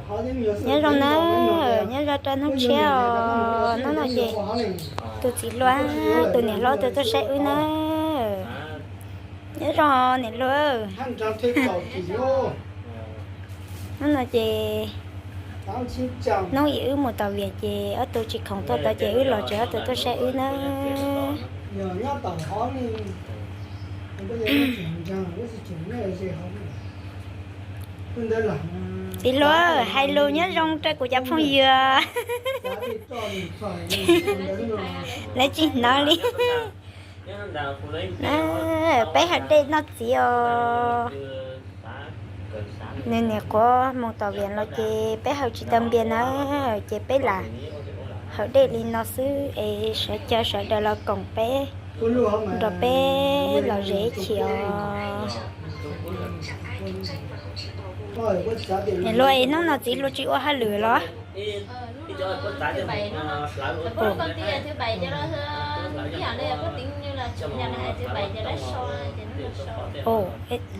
Nyob zoo na, nyob zoo rau hnub tshiab os. Hnub no ces tus txiv hluas, tus niam hlob tus tuaj saib wb na. Nyob zoo niam hluas. Hnub no ces hnub ib wb mus tau vias ces ob tug tsis khoom tuaj tau ces wb los tsev ob tug tuaj saib wb na. Txiv hluas, hais lus nyob zoo rau kuv cov phooj ywg. Lawv tsis hnov li. Peb haus dej noj txiv os. Nws niam qhuav mus tom vias los ces peb haus tsis tau npias na, ces peb lam haus dej li no xwb es sawv caw sawv daws los koom peb, nrog peb lom zem ib chim os. Niam hluas es hnub no txiv hluas tsis ua hauj lwm los?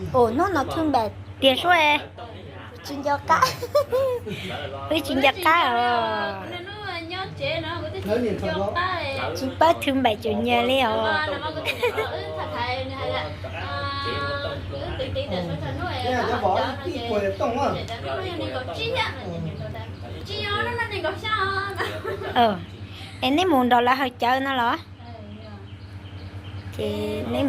Hnub no thwj npaim tiag suab, tsis nco qab. Wb tsis nco qab os. Tsis paub thwj npaim caum nyias li os. Es neb mus nrog lawv haus cawv no los? Ces neb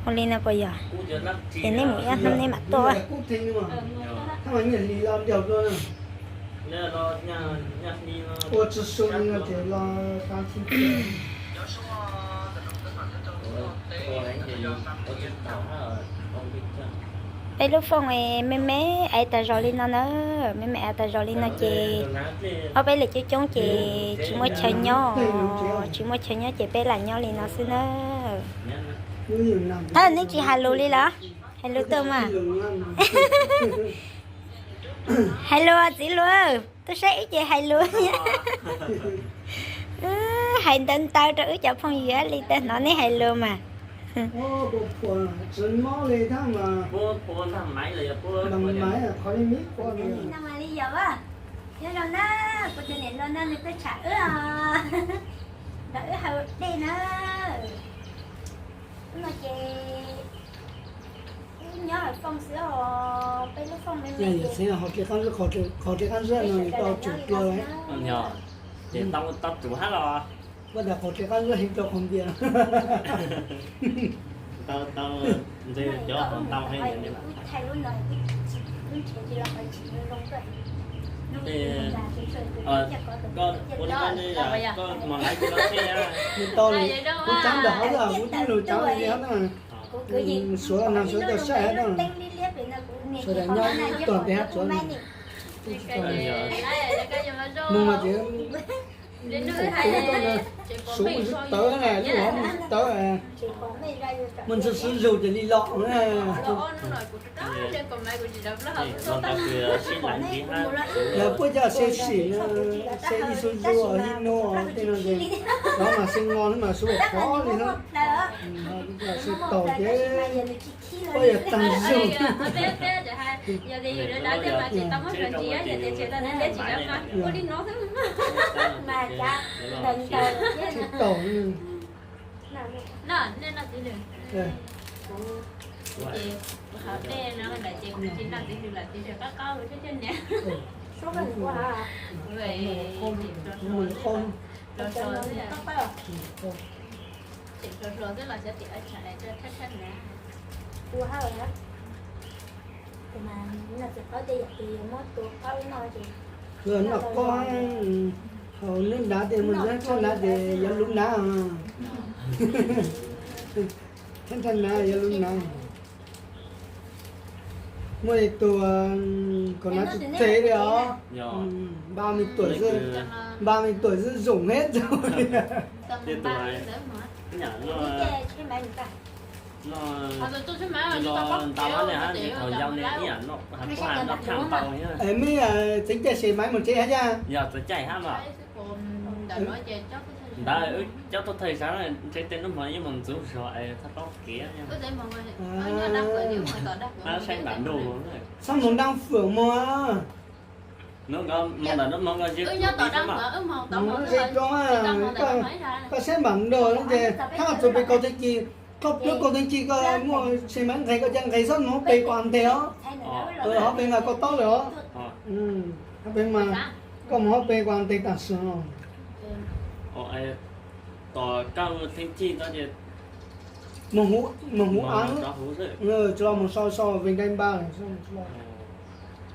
ua li no puas yog? Ces neb mus ib hnub neb mam tuaj. Peb lub fooj me me aiv tas zog li no na, me me aiv tas zog li no ces ob peb li coob coob ces tsis muaj chaw nyob, tsis muaj chaw nyob ces peb lam nyob li no xwb na. Thawj neb tsis hais lus li los? Hais lus tuaj mas. Hais lus txiv hluas, tuaj saib wb ces hais lus. Hais ntawv ntawv rau wb cov phooj ywg li tau hnov neb hais lus mas. Li no mas li yog a, nyob zoo na, kuv tus niam hluas no nws tuaj tsham wb os, nrog wb haus dej na. Hnub no ces wb nyob hauv fooj xwb os, peb lub fooj me me. Qhov kev qab zib no nws tau tsum dua lawm. Ces tau tsum hab los. Ua tas qhov kev qab zib heev rau qhov npias. Tau, tau, ntshe cov qhov ntau heev. Koj ua li koj ne, koj mos laiv kuv los seb na. Nws tau li, kuv tsav ntawm hov xwb, kuv tib lus tsav li hov na. Suav no suav tau saib hab na. Suav daim nyob tog ntej hab tsuav. Mus mas ces suav mus tawv na, lub hov mus tawv, muaj ntxhw xwb zug ces li los na. Yog puab coj se sim, se ib xu zu, ib nub tej no ces, los mas se ngo xwb mas suav qhov li no. Se taus ces puab yog tag zug. Se taus. Noj qaub, haus nab dav ces mus tshaj nab ces yuav lub nab. Tshaj nab yuav lub nab. Muaj ib tug kaus hnav tsis tseg li os. Ba me tuam, ba me tuam xwb zoom hab tug. Meb txiv caij se maiv mus tsev hab yaj? Yog txiv caij hab mas. Ntawd wb coj tuaj thawj zaug ntshe tej hnub hmo yeej mus ntxuv zog es thaj paub kev. Saib npav nrog, sab mus Naj Fwm mus. Hnub ko mus ntawm hnub hmo ko ze zoo, koj saib npav nrog ces thaj txug pem kaum tag kis, koj plaub kaum tag kis koj muaj xe maiv nqes koj cia nqes xwb mus hauv pes koj nteg os. Hauv pes mas koj taub lawm os. Hauv pes mas koj mus hauv pes koj nteg tam sim no. Moos huv av, tsuas los mus sau sau Vij Dai Npa.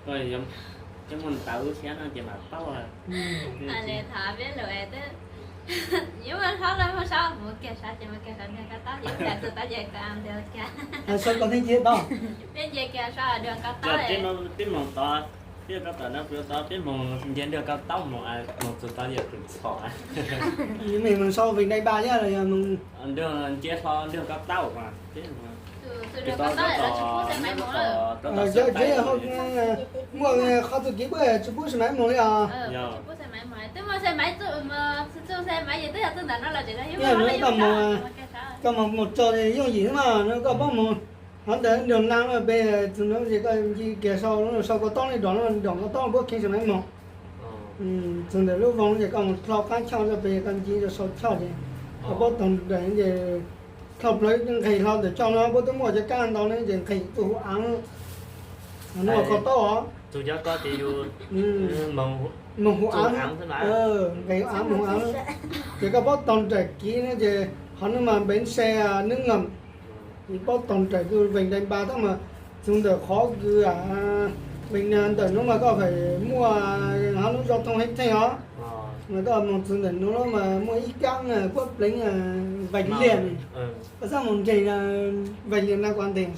Coj mus ntawv thiab no ces mam paub. Thaum peb lus es twb yuav mus hlob lawm, mus saib mus kiag saib ces mus kiag saib ntiag koj taub, yuav mus txog tod ces koj ntawd kiag. Saib koj thiab kiag tod. Peb nce kiag saib ntiag koj taub. Peb moog tod, peb koj tom no peb tod, peb moog nce ntiag koj taub mus, mus txog tod yog tus txhom. Yog mej mus saib Vij Dai Npa thiab los yog mus ntiag nce hlo ntiag koj taub mas. Muaj qhov txuj kev pub tsis pub xe maiv moog li os. Koj mus, koj mus mus txog yooj yim xwb mas, koj paub mus. Qhov ntawd nrog nab peb txug no ces koj nce kiag sau, sau koj taub ne, dom no dom koj taub puab kheev xe maiv moog. Txug ntawm lub voog ces koj mus dlhau qaab choj rau pem, koj nce rau sau choj ces koj paub taag nraim ces dlhau plawv nqes hlo ntawm choj no puab twb muaj cov kab ntau ne ces nqes txug huv av. Hnub koj taub os. Moog huv av, nqes huv av moog huv av. Ces koj paub taag nraim kev no ces qhov no mas bến xe nước ngầm. Paub taag nraim kws Vij Dai Npa tab mas txug ntawm qhov kws Vij Dai Npa ntawm nuav mas koj feem muaj hov lub zos Thoob Heeb Theej os. Mas koj moog txug ntawm nuav mas muaj ib kaab puab pleev Vij Liam. Koj xav moog nreg Vij Liam na koj nteg.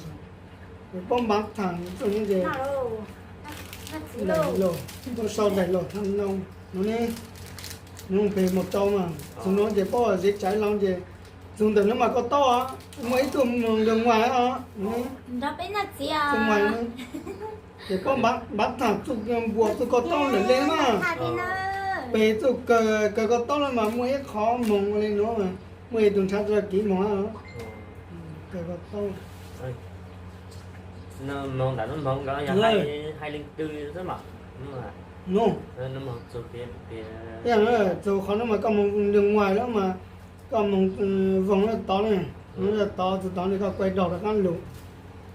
Paub npav thaam txuj ces daim lauj, tuaj sau daim lauj tham no. Nuav ne, nuav pem mus rau mas txug nuav ces paub zeb tsaiv loo ces txug ntawm nuav mas koj taub os, muaj ib tug mus nkaus nqua os. Ces paub npav thaam txuj npuas txuj koj taub lawm le mas. Pem txuj kaws koj taub lawm mas muaj ib qhov moog ua le nuav, muaj ib tug nrhav txuj kev moog. Kaws koj taub. Moog ntawm nuav moog nkawd yog hais leej twg xwb mas. Txug qhov nuav mas koj moog nkaus nqua lawm mas koj moog voog lawm tod ne, tod txug tod ne koj quay đầu rov qaab lug,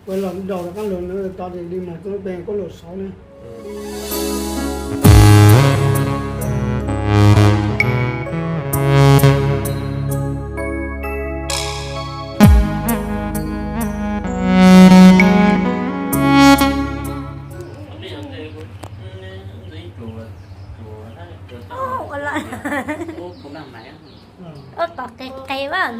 quay đầu rov qaab lug tod ces li moog txug pem kuab lug saud ne. Ua kom qis qis mas.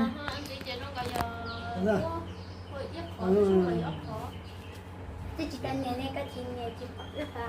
Twb tsis tau nyiam ne, koj tsis nyiam tsis pom wb qhov.